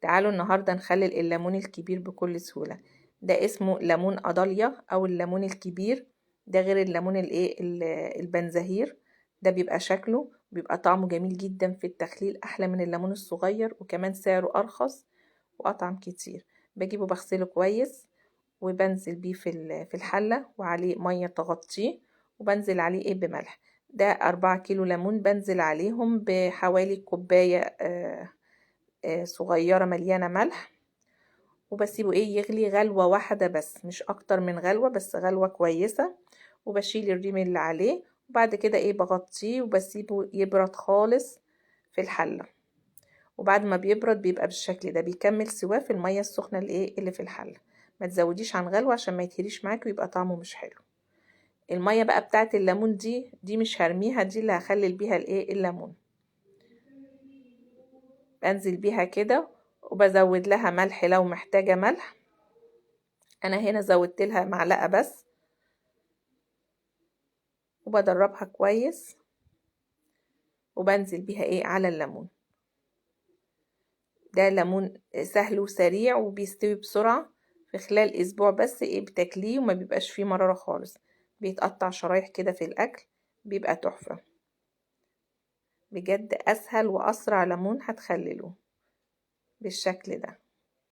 تعالوا النهاردة نخلل الليمون الكبير بكل سهولة. ده اسمه ليمون أداليا أو الليمون الكبير. ده غير الليمون البنزهير. ده بيبقى شكله بيبقى طعمه جميل جدا في التخليل، أحلى من الليمون الصغير، وكمان سعره أرخص وأطعم كتير. بجيبه بغسله كويس وبنزل بيه في الحلة وعليه مية تغطيه، وبنزل عليه بملح. ده 4 كيلو ليمون بنزل عليهم بحوالي كوباية صغيرة مليانة ملح، وبسيبه يغلي غلوة واحدة بس، مش أكتر من غلوة، بس غلوة كويسة. وبشيل الريم اللي عليه، وبعد كده بغطيه وبسيبه يبرد خالص في الحلة. وبعد ما بيبرد بيبقى بالشكل ده، بيكمل سواه في المية السخنة اللي في الحلة. ما تزوديش عن غلوة عشان ما يتهريش معاك ويبقى طعمه مش حلو. المية بقى بتاعت الليمون دي مش هرميها، دي اللي هخلل بيها الليمون. بنزل بيها كده وبزود لها ملح لو محتاجة ملح. انا هنا زودت لها معلقة بس، وبدربها كويس وبنزل بيها على الليمون. ده ليمون سهل وسريع وبيستوي بسرعة، في خلال اسبوع بس بتاكليه وما بيبقاش فيه مرارة خالص. بيتقطع شرايح كده في الاكل، بيبقى تحفة بجد. اسهل واسرع ليمون هتخلله بالشكل ده.